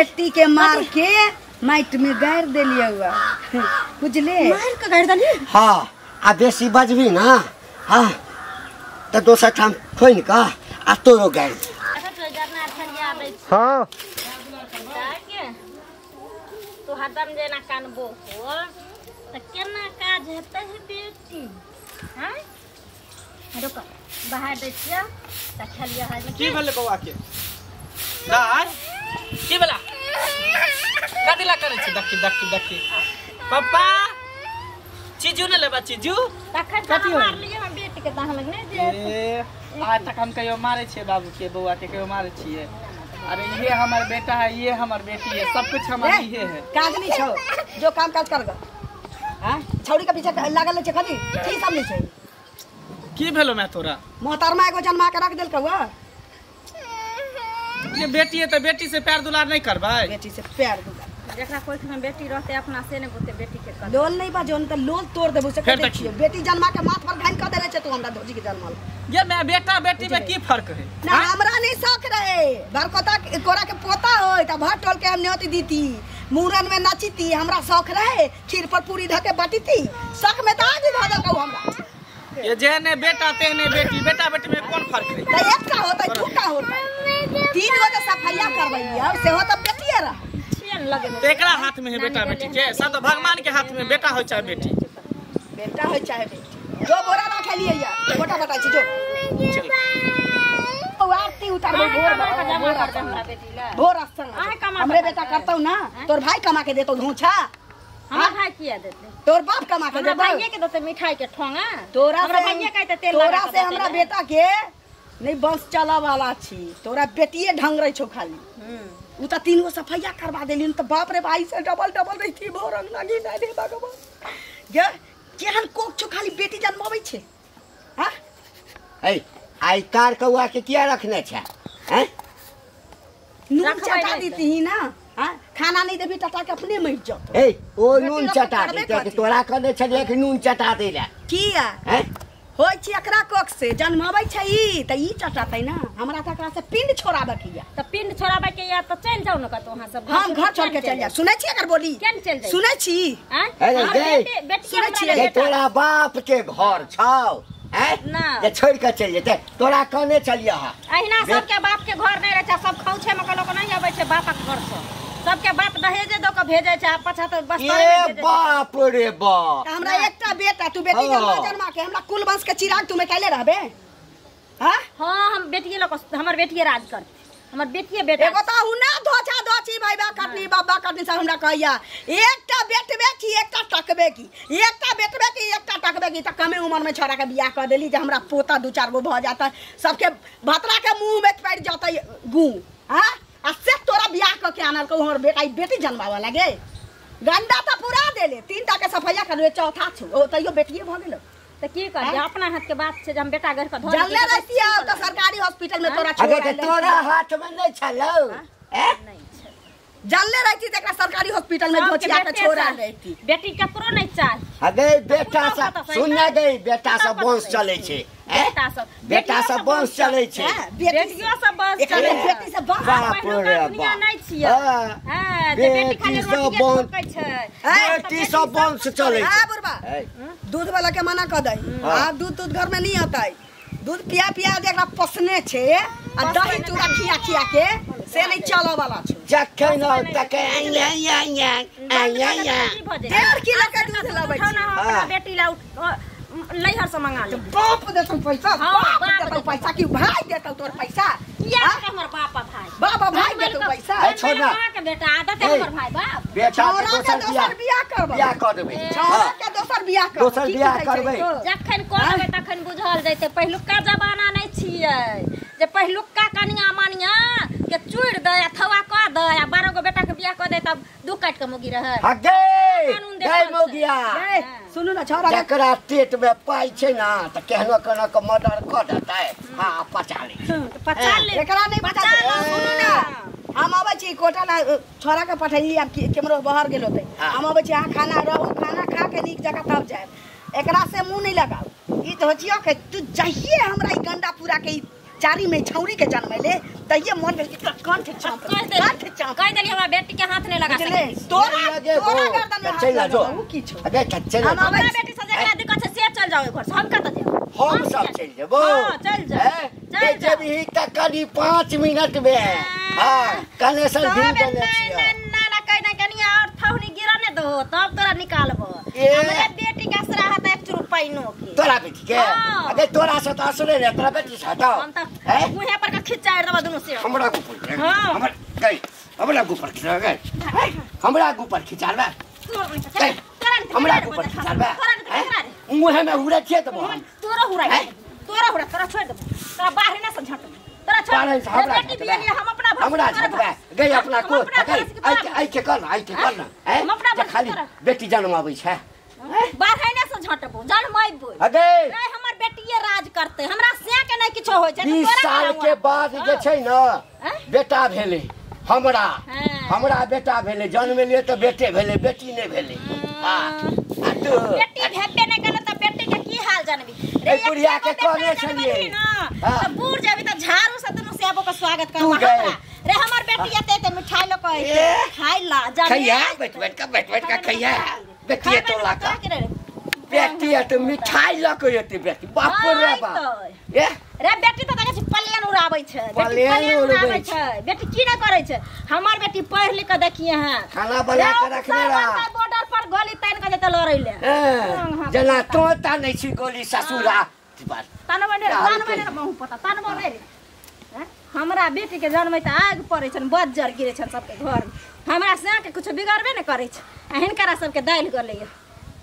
बेटी के मार के माइट में गाड़ देलिए हुआ बुझले। मार के गाड़ देली? हां आ बेसी बजबी ना हां त दोसर ठाम खोइन का आ तोरो गाड़। हां तू हरदम जेना कानबो हो त केना काज हेतै बेटी? हां रुक बाहर दै छियै त खेलियै है। की भेलै बौआ के? दाय की भेला? कथी ला करै छी? देखी देखी देखी पप्पा चीजू ने लेबा चीजू। तखन कथी हो? मारलियै हम बेटी के तहन लग नै जे ए आज तक हम कहियो मारै छियै बाबू के बौआ के कहियो मारै छियै? अरे ये हमार बेटा है ये हमार बेटी है सब कुछ हमार ये है। काज नहीं छौ जो काम काज कर ग। हां छौड़ी के पीछे लागल छै खाली की सब नहीं छै। की भेलो मैं तोरा? मोहतरमा एगो जन्मा के रख देल कौआ। ये बेटी है तो बेटी से प्यार दुलार नहीं करबै? बेटी से प्यार दुलार जेकरा कोई में बेटी रहते अपना से ने गोते बेटी के कर। लोल नहीं बा जोन त लोल तोड़ देबो से कह देखियो बेटी जन्मा के माथ पर घान क देले छै तू हमरा धोजी के जन्मल। ये मैं बेटा बेटी में की फर्क है? ना हमरा नहीं शौक रहे बरकोता कोरा के पोता होय त भर टोल के हम न्योती दीती मूरन में नाचीती हमरा शौक रहे खीर पर पूरी धके बाटीती शौक में त आज ध देलकौ हमरा। ये जेने बेटा तेने बेटी बेटा बेटी में कौन फर्क है? त एकटा होतै दूटा होतै तीन गो त सफाइया करबै और सेहो त बेटिए रह लगे। एकरा हाथ में है बेटा बेटी के सब तो भगवान के हाथ में बेटा हो चाहे बेटी। बेटा हो चाहे बेटी जो बोरा रख लिए या गोटा बटा छी जो चल ओ आरती उतारबै भोर भोर संग हमरे बेटा करतौ ना तोर भाई कमा के देतौ धोछा। हमरा भाई किया देते? तोर बाप कमा के देतौ। हमरा भाईये के देते मिठाई के ठोंगा। तोरा हमरा भाईये कहते तेल लगा तोरा से हमरा बेटा के नहीं बस चला वाला छी तोरा बेटिए ढंग रहे छौ खाली। उ त तीन गो सफाइया करवा देली त बाप रे भाई से डबल डबल रही भोर लागी नहीं रे भगवान। गे केहन कोक छौ खाली बेटी जन्माबै छै। हां ए आई कार कौआ के किया रखने छै? हैं नून चटा देती ही ना। हां खाना नहीं देबी टटा के अपने मर जत। ए ओ नून चटा दे तोरा कहने छलियै कि नून चटा दे ला किया? हैं होय छी एकरा कोख से जन्माबै छै ई त ई चटातै ना हमरा त एकरा से पिंड छोड़ाबै के या त पिंड छोड़ाबै के या त चल जाउ न कतौ अहाँ सब। हम घर छोड़ के चल जाउ। सुनै छी एकर बोली? केन चल जाइ? सुनै छी? अरे बेटी सुनै छी तोरा बाप के घर छौ हैं जे छोड़ के चल जेतै तोरा कहने छलियै हा। अहिना सबके बाप के घर नै रहै छै सब खाउ छै मकलो के नहीं आबै छै बापक घर से सबके बाप दहेजे दो के भेजै छै आ पाछा त बस ए बाप रे बाप। हमरा एकटा बेटा तू बेटी जन्मा जन्मा के हमरा कुल वंश के चिराग तू में कैले रहबे? हां हां हम बेटिए लोग हमर बेटिए राज करते हमर बेटिए बेटा एगो त हुना धोछा धोछी भाई बा कटनी बाबा कटनी सब हमरा कहैया एकटा बेटबे की एकटा टकबे की एकटा बेटबे की एकटा टकबे की त कमे उम्र में छोरा के बियाह कर देली जे हमरा पोता दू चार गो भ जाता सबके भतरा के मुंह में पड़ जाता गू। हां आ से तोरा बियाह क के आनल को हमर बेटा बेटी जन्मावा लगे गंडा त पूरा देले तीनटा के सफाइया करबे चौथा छु ओ तैयो बेटिए भ गेलो त की करिए अपना हाथ के बात छै जे हम बेटा घर के धो जानले रहती अब त सरकारी हॉस्पिटल में तोरा छोड़ अगर तोरा हाथ में नहीं छलौ हैं नहीं छै जानले रहती त एकरा सरकारी हॉस्पिटल में धोचिया के छोड़ा रहती। बेटी केकरो नहीं चाही। अगे बेटा सा सुन ना गई बेटा सा वंश चलै छै। बेटा सब वंश चलै छै बेटियो सब वंश चलै छै बेटी सब वंश बाप रे दुनिया नहीं छियै। हां जे बेटी खाली रोटी पकै छै बेटी सब वंश चलै छै। हां बुढ़बा दूध वाला के मना क दही आ दूध दूध घर में नहीं आता दूध पिया पिया जेकरा पसने छै आ दही चूड़ा खिया खिया के से नहीं चला वाला छै। जखन तक आइ आइ आइ आइ आइ 1.5 किलो के दूध लाबै छै अपना बेटी ला लैहर से मंगा ले बाप देतौ पैसा। बाप देतौ पैसा कि भाई देतौ तोर पैसा? किया हमर बाप भाई बाप भाई देतौ पैसा। छोड़ ना के बेटा आदत है हमर भाई बाप बेटा के दोसर बियाह करबै बियाह कर देबै छोरा के दोसर बियाह कर दोसर बियाह करबै जखन करबै तखन बुझल जैतै। पहिलुका जमाना नहीं छियै जे पहिलुका कनिया मानिया के चूड़ दे आ थवा क दे आ 12 गो बेटा के बियाह क दे तब दू काट के मोगी रहै। हगे गई मोगिया सुनू ना छोरा जकरा पेट में पाई छै ना त केहनो केहनो के मर्डर क देतै। हां पचा ले पचा ले एकरा नहीं पचा। सुनू ना हम आबै छी कोटा ला छोरा के पठैली आब केमरो बाहर गेल होतै। हम आबै छी अहाँ खाना रहू खाना खा के नीक जगह तब जायब एकरा से मुंह नहीं लगाऊ। ई धोचियो के तू जाइए हमरा ई गंडा पूरा के चारी में छौरी के जन्मैले तहिए मन भेल कि तोरा कंठ चाप कंठ चाप कह देली हमरा बेटी के हाथ नहीं लगा सकै तोरा तोरा गर्दन में चल ना जो की छौ अबे चल हम हमरा बेटी से जकरा दिक्कत छै से चल जाओ घर से हम कत जाब हम सब चल जेबो हां चल जा चल जेबही त कनी 5 मिनट में हां कनेक्शन भी देने छियै ना ना कह ना कनी और थौनी गिरा ने दो तब तोरा निकालबो हमरा बेटी के असरा हत एक चुर पैनो के तोरा बेटी के अबे तोरा से त असरे रे तोरा बेटी से हटाओ हम त मुहे पर के खिचाड़ देबो दुनु से हमरा ऊपर हमर गई हमरा ऊपर खिचा गई हमरा ऊपर खिचाड़बा हमरा ऊपर खिचाड़बा मुहे में उड़े छियै त तोरा हुरा तोरा हुरा तोरा छोड़ देबो तोरा बाहर ना से झट तोरा छोड़ बेटी बियाह हम अपना हमरा झटबा गई अपना को गई आई के कर आई के कर ना हैं खाली बेटी जन्म आबै छै बाहर ना से झटबो जन्मैबो अगे रे हमर बेटिए राज करते हमरा से के नहीं किछो होय छै 20 साल के बाद जे छै ना बेटा भेलै हमरा हमरा बेटा भेलै जन्म लिए त बेटे भेलै बेटी नै भेलै हां आ तू बेटी भेबे नै करले त बेटी के की हाल जानबी रे बुढ़िया के कहने छलियै त बूढ़ जेबी त झाड़ू से दुनु सेबो के स्वागत करबो हमरा रे हमर बेटी एते एते मिठाई ल के खाइ ला जा खैया बैठ बैठ के खैया बेटी तो लाका बेटी त मिठाई ल के एते बेटी बाप रे बाप ए रे बेटी त देखै छी पलेन उड़ाबै छै बेटी पलेन उड़ाबै छै बेटी की नै करै छै हमर बेटी पढ़ लिख के देखिए हां खाना बना के रखने रहा बॉर्डर पर गोली तान के जेते लड़ै ले जना तोता नै छी गोली ससुरा तानबे नै तानबे नै बहु पता तानबे नै रे हमरा बेटी के जन्मै त आग पड़ै छन बज्जर गिरै छन सबके घर हमरा से के कुछ बिगड़बे नै करै छै आ हिनकरा सबके दालि गलैया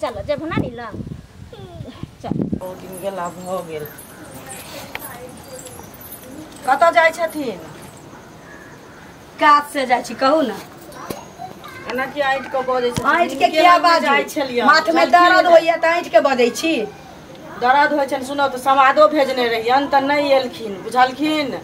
चलो जेबो ना नी ल चल बहुत दिन गेला भ गेल कतऽ जाइ छथिन काज से जाइ छी कहू ना एना कि ऐंठ के बजै छथिन ऐंठ के किया बाजै छलियै माथ में दर्द होइया त ऐंठ के बजै छी दर्द होइ छनि सुनौ तऽ समादो भेजने रहियन तऽ नहि एलखिन बुझलखिन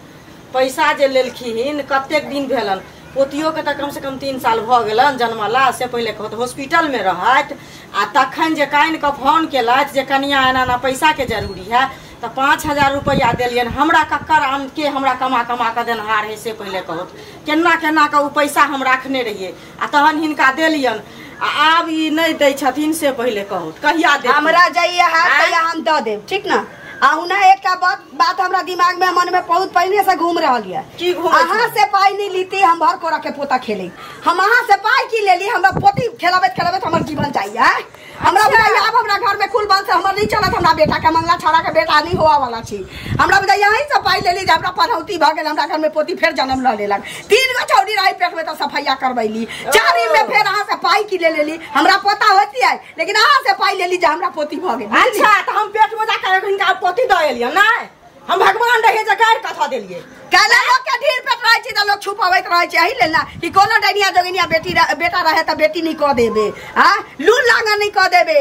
पैसा जे लेलखिन कतेक दिन भेलन पोतियोके तऽ कमसँ कम 3 साल भऽ गेलन जन्मला से पहिले कहत हॉस्पिटलमे रहथि आ तखन जे कानि कऽ फोन केलथि जे कनिया एना एना पैसाके जरूरी है तऽ 5000 रुपैआ देलियनि हमरा कक्कर आमके हमरा कमा कमा कऽ देनहार है से पहिले कहत केना केना कऽ ओ पैसा हम राखने रहियै आ तहन हिनका देलियनि आ आब ई नहि दै छथिन से पहिले कहत कहिया देथिन हमरा जइया हाथ तहिया हम दऽ देब ठीक ना आहुना एकटा बात बात हमरा दिमाग में मन में बहुत पहिने से घूम रहल ये की घूमै छै? अहाँ से पाई नहीं लीती हम भर कोरा के पोता खेले हम अहाँ से पाई की लेली हमरा पोती खेलाबैत खेलाबैत हमर जीवन जाइया हमरा बुझाइया आब हमरा घर में कुल बल से हमर नहीं चलत हमरा बेटा के मंगला छौड़ा के बेटा नहीं होआ वाला छी हमरा बुझाइया अहीं से पाई लेली जे हमरा पढ़ौती भऽ गेल हमरा घर में पोती फेर जन्म ल लेलक 3 गो छौड़ी रही पेट में तऽ सफैया करबैली चारि में फेर अहाँ से पाई की ले लेली हमरा पोता होती है लेकिन अहाँ से पाई लेली जे हमरा पोती भऽ गेल अच्छा तऽ हम पेट में जाकर हिनका पोती दऽ एलियन नहि हम भगवान रहियै जे गारि कथा देलियै काला लोग के ढीर पेट रहै छै तऽ लोग छुपाबैत रहै छै एहि लेल ना कि कोनो डनिया जोगिनिया बेटी बेटा रहे तऽ बेटी नहीं कऽ देबे आ लूल लागन नहीं कऽ देबे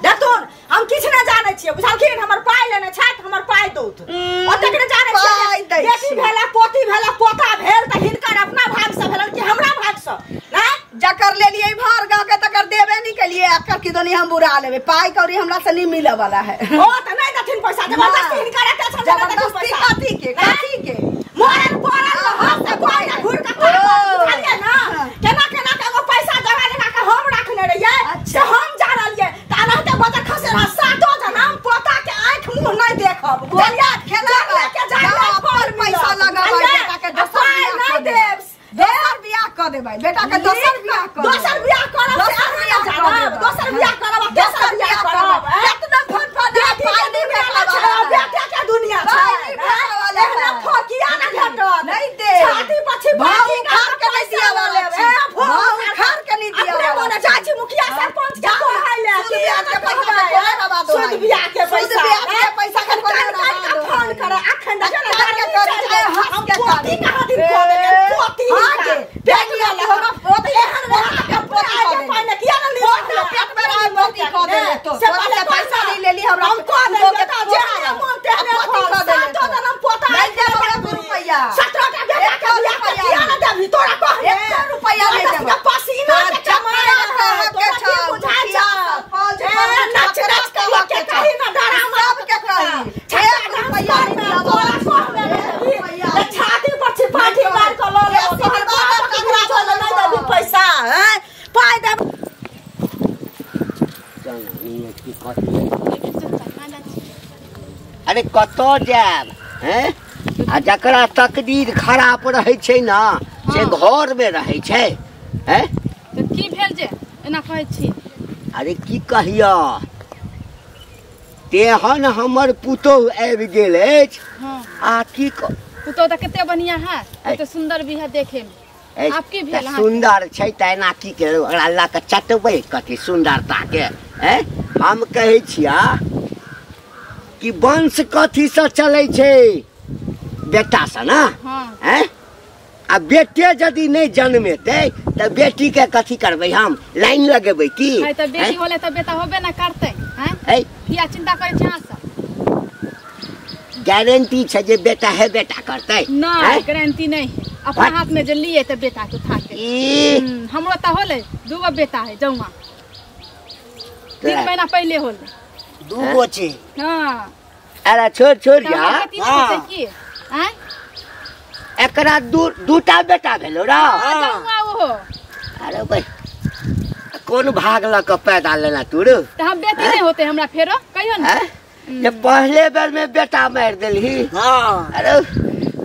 देखथुन हम किछु नहि जानै छियै बुझलखिन हमर पाइ लेने छथि हमर पाइ दौत ओतेक नहि जानै पाइ छियै दै बेटी छी। भेला पोती भेला पोता भेल तऽ हिनकर अपना भागसँ भेलन कि हमरा भागसँ नहि जकर लेलियै भर गाँव के तकर देबे नहीं केलिए एकर की दोनी हम बुरा लेबे पाई कौड़ी हमरा से नहीं मिले वाला है ओ तऽ नहि देथिन पैसा जबरदस्ती हिनकर एते छनि जे नहि देथिन जबरदस्ती पैसा कथी के कथी के मरल पड़ल रहब तऽ कोइ ने घुरि कऽ ताकत बुझलियै ना केना केना के एगो पैसा जमा जमा के हम राखने रहियै से हम जानलियै तऽ एनाहिते बजर खसे रह 7 जनम पोता के आँखि मुँह नहि देखब बुझलियै खेलाबै के जाय अपन पैसा लगाबै बेटा के दोसर पाइ बियाह नहि कऽ देबै देब दोसर बियाह कऽ देबै बेटा के दोसर बियाह कऽ दोसर बियाह करब से दोसर अहाँ बियाह नहि कऽ जानब देबै। दोसर बियाह करब आ तेसर बियाह करब केतना फन फन बेटी पाइ के नहि दुनिया भेटऽ छै वाला है। बेटे के दुनिया छै पाइ नहि भेटऽ वाला है। एहना फोकिया नहि भेटत नहीं दे छाती पछी भाव उखाड़ के नहीं दिया वाला छी भाव उखाड़ के नहीं दिया अपने वाला मने जाइ छी मुखिया सरपंच के कहै ले सूद ब्याज के पैसा के कोना रवा दो सूद ब्याज के सूद पैसा ब्याज के पैसा के कोना कान रवा कान दो फोन करे अखन देखियौ ने कान के करे छै, हंस हम के पोती करे। कहाँ दिन कऽ देलियै पोती हाँ हिनका। गे, पेट बेटी में वाला हमरा पोती एहन रहा के पोती कऽ के देली। पाइ ने किया ने पोता पेट में रहे पोती कऽ देले तो से तोरा से पैसा नहीं लेली हमरा हम कऽ देलियै तो तऽ जेहने मन तेहने आ पोती फल। कऽ देले सातो तो। जनम पोता नहीं देबौ एको रुपैआ। 17 टा बेटा के एको बियाह के रुपैआ किया ने देबही तोरा की कथी? अरे कतऽ जायब हैं? आ जकरा तकदीर खराब रहै छै ना से घर में रहै छै हैं? तऽ की भेल जे एना कहै छी? अरे की कहिया, तेहन हमर पुतोहु आबि गेल अछि। आ की पुतोहु तऽ कते बढ़िया है, कते सुंदर भी है देखे में। आप की भेल? सुंदर छै तऽ एना की के ओकरा लऽ कऽ चटबै कथी सुंदरता के हैं? हम कहै छिया कि वंश कथी से चलै छै? बेटा से ना। हैं? आ बेटे यदि नहीं जन्मेतै तऽ बेटी के कथी करबै हम? लाइन लगेबै की? तऽ बेटी होले तऽ बेटा होबे ना करतै हैं? किया चिंता करै छी अहाँ सब? गारंटी छै जे बेटा है बेटा करतै? ना, गारंटी नहीं है। अपना हाथ में जे लिए तऽ बेटा के उठा के। हमरो तऽ होले दूगो बेटा है जौआ, 3 महीना पहले होले। दूगो छै? हाँ। अरे छोड़ छोड़ यार, एकरा दूटा बेटा भेलो रा। अरे भाई कोन भाग लऽ कऽ पैदा लेना तू रे? तऽ हम बेटी नहीं होते हमरा फेरो कहियो ना जे पहले बेर में बेटा मारि देलही। हाँ। अरे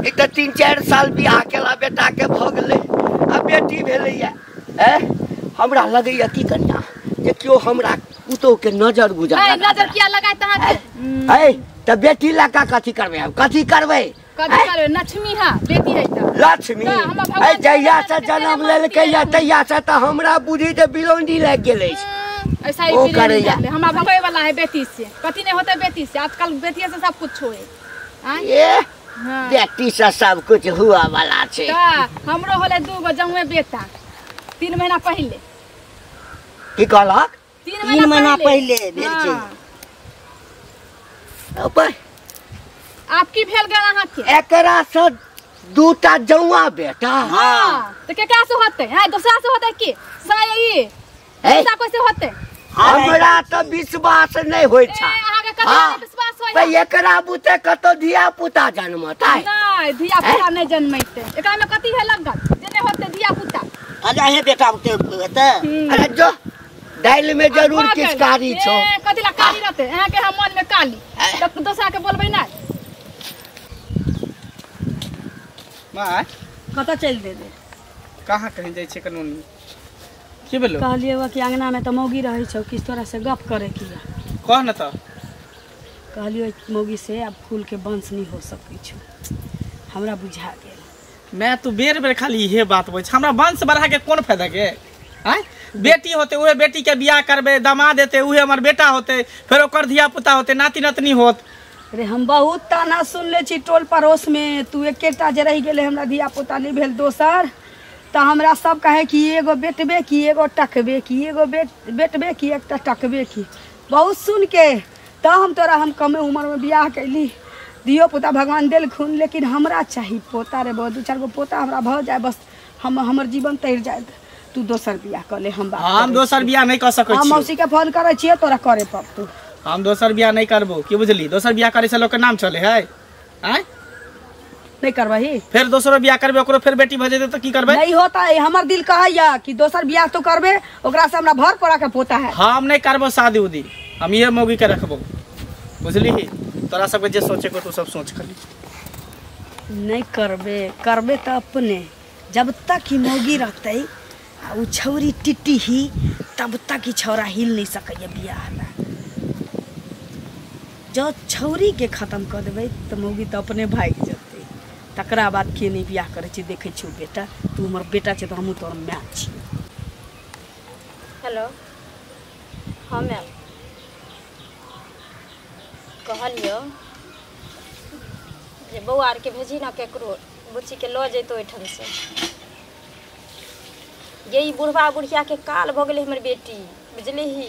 ई तऽ 3-4 साल बियाह केला बेटा के भऽ गेलै आ बेटी भेलैया। हमरा लगैया की कनिया जे केओ हमरा पुतोहु के नजर गुजर नजर किया लगाइत अहाँके? तऽ बेटी लऽ कऽ कथी करबै हम? कथी करबै? कथी करबै? लक्ष्मी है बेटी है तऽ लक्ष्मी। जहिया से जन्म लेलकै या तहिया से तऽ हमरा बुझी जे बिलौंडी लागि गेल अछि। ऐसा ही हमरा भगवे वाला है बेटी से, कथी नहीं होते बेटी से। आजकल बेटी से सब कुछ होए। बेटी से सब कुछ हुआ वाला छै। हमरो होले 2 गो जौए बेटा 3 महीना पहले। की कहलक? 3 महीना पहले भेल छै। आप की भेल गेल अहाँके? एकरा से 2टा जौआ बेटा। हाँ। तऽ केकरा से होतै? हैं दोसरा से होतै की? साय ई दोसरा कोइ से होतै? हमरा तऽ विश्वास नहि होइ छै। अहाँके कथी नहि विश्वास होइ? भाई एकरा बुते कतौ धिया पुता जन्मतै? नहि, धिया पुता नहि जन्मैतै। एकरा में कथी है लगल जे नहि होतै धिया पुता? अरे अहे बेटा बुते हेतै। अरे जो दालि में जरूर किछु कारी छौ। कथी ला कारी रहतै? अहाँके हम मन में काली तऽ दोसरा के बोलबै नहि। माय कतऽ चलि देबै? कहाँ कहीं जाइ छै कनूनी? की भेलो? कहलियै कि अंगना में तऽ मौगी रहै छौ, किछु तोरा से गप करे की। कह न तऽ। कहलियै मौगी से आब फूल के वंश नहीं हो सकै छौ, हमरा बुझा गेल। मैं तू बेर बेर खाली इहे बात बोलै छ, हमरा वंश बढ़ा के कोन फायदा के? आँय बेटी होते उहे बेटी के बियाह करबै, दामाद हेतै उहे हमर बेटा होते, फेर ओकर धिया पुता होते, नाति नतनी होत। अरे हम बहुत ताना सुनले छी टोल पड़ोस में, तू एकेटा जे रहि गेलै हमरा धिया पुता नहीं भेल दोसर, तऽ हमरा सब कहे कि एगो बेटबे की एगो टकबे की, एगो बेटबे की एकटा टकबे की। बहुत सुन के तऽ हम तोरा हम कमे उम्र में बियाह कैली, धियो पुता भगवान देलखुन, लेकिन हमरा चाही पोता रे, बहुत 2-4 गो पोता हमरा भऽ जाय बस, हम हमर जीवन तैर जाय। तू दोसर बियाह कऽ ले। हम दोसर बियाह नहीं कऽ सकै छी। हम मौसी के फोन करै छियै, तोरा करे पड़तौ। हम दोसर बियाह नहीं करबो, की बुझली? दोसर बियाह करे से लोग के नाम चले है। आँय नहीं करबही? फिर दोसरो बियाह करबे, ओकरो फिर बेटी भऽ जेतै तऽ की करबै? नहीं होता है, हमर दिल कहैया कि दोसर बियाह तो करबे, ओकरा से हमरा भर पड़ा के पोता है। हम नहीं करबो शादी उदी, हम इहे मौगी के रखबो, बुझली? तोरा सबके जे सोचे को तू सब सोच खाली। नहीं करबे, करबे तऽ अपने जब तक ही मौगी रहतै आ उ छौरी टिट्टी ही तब तक ही छौरा हिल नहीं सकैया बियाह ला। जब छौरी के खत्म कऽ देबै तऽ मौगी तऽ अपने भागि जेतै। तकरा बाद के नहीं बियाह करै छी? देखै छियौ बेटा, तू हमर बेटा छै तऽ हमहूँ तोहर माय छी। हेलो। हाँ मैम कहलियौ जे बौआ आरके भेजी ना केकरो, बुच्चीके लऽ जैतौ ओहिठामसँ। ये ई बुढ़बा बुढ़ियाके काल भऽ गेलै हमर बेटी, बुझलिही?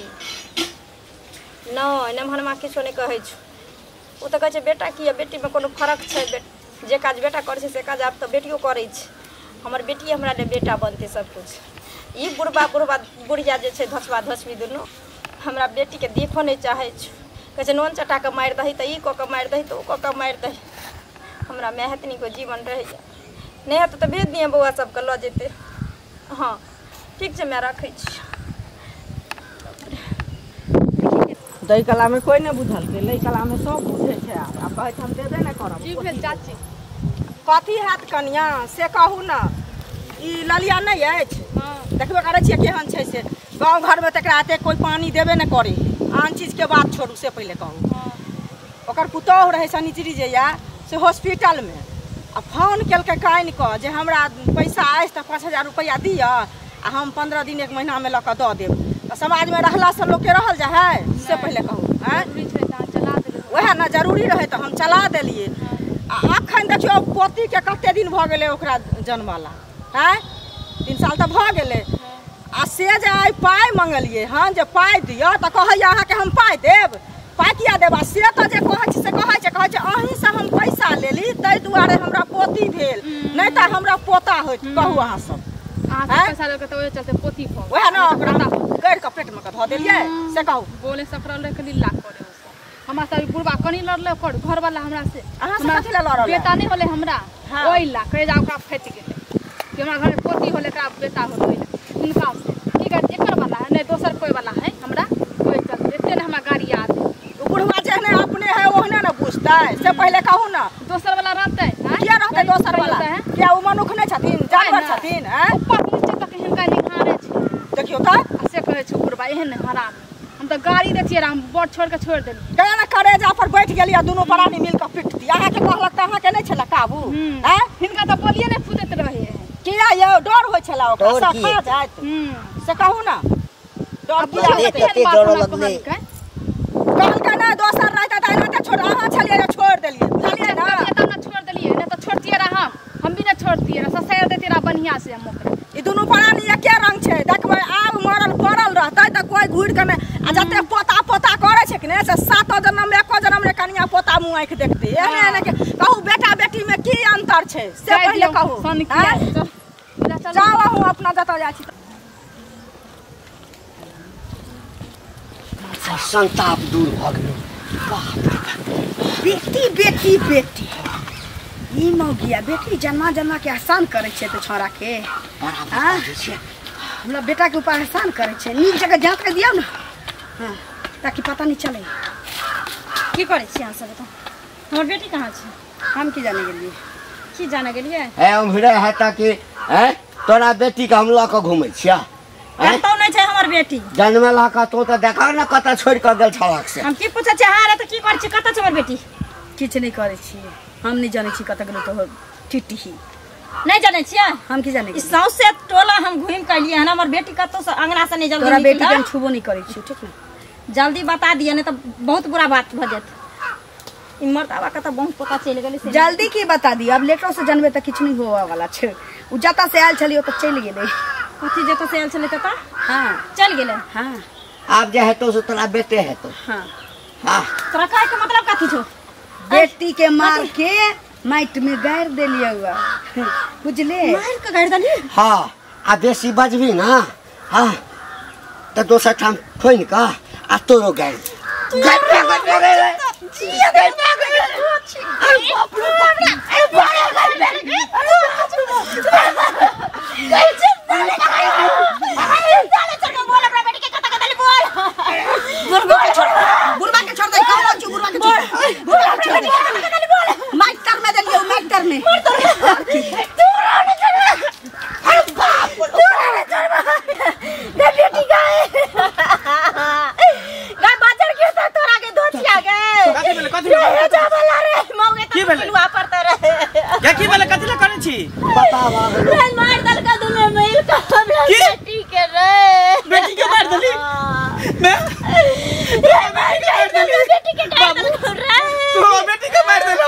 नहि नमहरमा किछो नहि कहै छौ। ओ तऽ कहै छै बेटा की आ बेटीमे कोनो फरक छै? जे काज बेटा करै छै से काज आब तऽ बेटियो करै छै। हमर बेटी हमरा ले बेटा बनतै सबकिछु। ई बुढ़बा बुढ़बा बुढ़िया जे छै धसबा धसबी दुनू हमरा बेटीके देखऽ नहि चाहै छौ। कहै छै नोन चटा कऽ मारि दही तऽ ई कऽ कऽ मारि दही तऽ ओ कऽ कऽ मारि दही। हमरा माय हेतनी को जीवन रहैया, नहि हेतै तऽ भेज दिहे बौआ सबके लऽ जेतै। हाँ ठीक छै, मैं रखै छी। दै कला में कोई नहीं बुझलकै, लै कला में सब बुझै छै। आब कहै छै हम देबे नहि करब। की भेल चाची? कथी हैत कनिया से कहू ने। ई ललिया नहि अछि, देखबे करै छियै केहन छै से। गाँव घरमे तऽ एकरा एतेक कोइ पानि देबे नहि करै। आन चीजके बात छोड़ू, से पहिले कहू। ओकर पुतोहु रहै शनिचरी जे यए से हॉस्पिटलमे, आ फोन केलकै कानि कऽ जे हमरा पैसा अछि तऽ 5000 रुपैआ दिअ आ हम 15 दिन 1 महीनामे लऽ कऽ दऽ देब। तऽ समाजमे रहलासँ लोकके रहल जाइ है से पहिले कहू। आँय वएह ने जरूरी रहै तऽ हम चला देलियै। आ अखन देखियौ पोतीके कते दिन भऽ गेलै ओकरा जन्मला, आँय 3 साल तऽ भऽ गेलै। आ से जे आइ पाइ मङ्गलियै हन जे पाइ दिअ तऽ कहैए अहाँके हम पाइ देब, पाइ किया देब? आ से तऽ जे कहै छै से कहै छै, कहै छै अहीँसँ हम पैसा लेली ताहि दुआरे हमरा पोती भेल, नहि तऽ हमरा पोता होइत। कहू अहाँ सब, पैसा लऽ के तऽ ओहे चलते पोती भऽ वएह ने ओकरा गड़ि कऽ पेटमे कऽ धऽ देलियै से कहू। बोले सकरल रह के लीला करे हमरा सब। बुढ़बा कनी लड़लै ओकर घरवाला हमरा से। अहाँ सब कथी लए लड़ल? बेटा नहि होलै हमरा, ओहि ला कहै जा ओकरा फटि गेलै कि हमरा घरमे पोती होलै, एकरा बेटा होलै। हुनका से की कहै एकर वाला है नहि दोसर कोइ वाला है हमरा, ओहि चलते एते ने हमरा गाड़ी याद। ओ बुढ़वा जेहने अपने है ओहने ने बुझतै से पहिले कहू ने। दोसर वाला रहतै? किया रहतै दोसर वाला? किया ओ मनुख नहि छथिन, जानवर छथिन? ऊपर नीचे तक हिनका निहारे छै। देखियौ तऽ से कहै छै बुढ़वा एहन हराम। हम तऽ गाड़ी दै छियै, हम बड़ छोड़ के छोड़ देलियै। गया ने करेजा पर बैठ गेलियै, दुनू प्राणी मिल कऽ पिटती। अहाँके कहलक तऽ अहाँके नहि छलै काबू? आँय हिनका तऽ बोलिए नहि फूटैत रहे। किया यौ डर होइ छलै ओकरा सफा जाइत से कहू ने। डर किया कते डर लगलै? कहलकै नहि दोसर रहतै तऽ एना तऽ छोड़, अहाँ छलियै जे छोड़ि देलियै, बुझलियै ने? तब ने छोड़ि देलियै, नहि तऽ छोड़तियै रह हम भी नहि छोड़तियै रह, ससारि दैतियै रह बढ़िआँ से हम ओकरा। ई दुनू प्राणी एके रंग छै। देखबै आब मरल पड़ल रहतै तऽ कोइ घुरि कऽ नहि। आ जते पोता पोता करै छै कि नहि से 7 जन्म 1 जन्म ने कनिया पोता मुँह आँखि देखतै। एहने एहने के कहू बेटा बेटीमे की अन्तर छै से पहिले कहू। जाउ अहूँ अपना जतऽ जाइ छी। संताप दूर भऽ गेलै। बेटी बेटी बेटी ई मौगिया बेटी जन्मा जन्मा के एहसान करै छै तऽ छौड़ा के हमरा बेटा के ऊपर एहसान करै छै। नीक जगह जाँच कऽ दियौ ने, हाँ, ताकि पता नहीं चले। की करै छी अहाँ सब? तऽ हमर बेटी कहाँ छै? हम की जाने गेलियै? की जाने गेलियै? हे उम्हरे है ताकि हैं तोरा बेटी के हम लऽ कऽ घुमै छियै। कतौ नहि छै हमर बेटी। जन्मेला कऽ तो तऽ देखा ने कतऽ छोड़ि कऽ गेल छलक से। हम की पूछै छियै अहाँ रे तऽ की करै छी? कतऽ छै हमर बेटी? किछु नहि करै छियै हम, नहि जानै छी कतऽ गेलै तोहर टिटही। नहि जानै छियै? हम की जानै? ई सौंसे टोला हम घुमि कऽ एलियै हन, हमर बेटी कतौ से अंगना से नहि जल्दी तोरा बेटी के हम छुबो नहि करै छी, ठीक ने? जल्दी बता दिअ नहि तऽ बहुत बुरा बात भऽ जायत। ई मर्दाबा कतऽ बहुत पता चलि गेलै से। जल्दी की बता दिअ, अब लेटो से जानबे तऽ किछु नहि होबऽ वाला छै। उ जतऽ से आयल छलियै ओतऽ चलि गेलै। कथी जतऽ से आयल छलै ततऽ? हाँ चलि गेलै। हाँ आब जे हेतौ से तोरा बेटे हेतौ। हाँ हाँ तोरा कहै के मतलब कथी छौ? बेटी के मार के माटि में गाड़ि देलियै हुआ, बुझले? मार के गाड़ि देलियै? हाँ आ बेसी बजबी ना, हाँ तऽ दोसर ठाम खोनि कऽ आ तोरो गाड़ि बुढ़बा के छोड़ दे, कहलो छी बुढ़बा के छोड़, बुढ़बा के छोड़ दे। माइक तर में देलियै, माइक तर में। अरे बाप रे, बेटी गाय गाय बाजार के त तोरा के धोतिया गे। कथी भेलै? कथी भेलै? जा वाला रे मौगे की त भेलै? पिलुआ पड़ता रे। या की भेलै? कथी लए करै छी? बतावा रे मार देलका दुनू मिल के हमरा की? बेटी के रे। बेटी के मार देली? मैं रे मार देलका बेटी के मार देलका रे। तू हमर बेटी के मार देला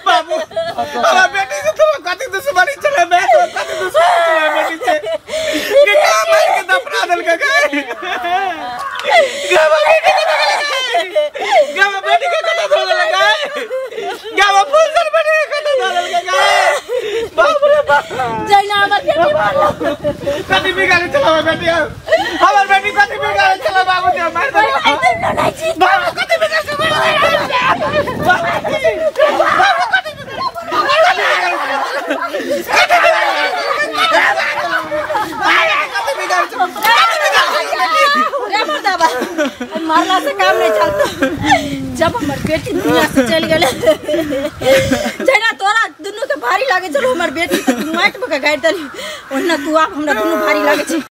बाबू। हमरा बेटी से तोरा कथी दुश्मनी छलै? मैं तोरा कथी दुश्मनी छलै बेटी से? के का मार के दफना देलका गे? गावा बेटी के गावा बेटी के कथा धो देलका गे? गावा फूल सन बेटी के कथा धो देलका गे? बाप रे बाप, जइना हमर बेटी मारल। कथी बिगाड़े छलै हमर बेटी? हमर बेटी कथी बिगाड़े छलै बाबू जे मार देलका? बाबू कथी बिगाड़े छलै? बाबू कथी बिगाड़े छलै? रे मर्दाबा मारला से काम नहीं चलता। जब हमर बेटी दुनिया से चल गेले जहिना तोरा दुनू के भारी लागे छलो हमर बेटी, त तू माटि में के गाड़ि देली, ओहिना तू आब हमरा दुनू भारी लागे छै।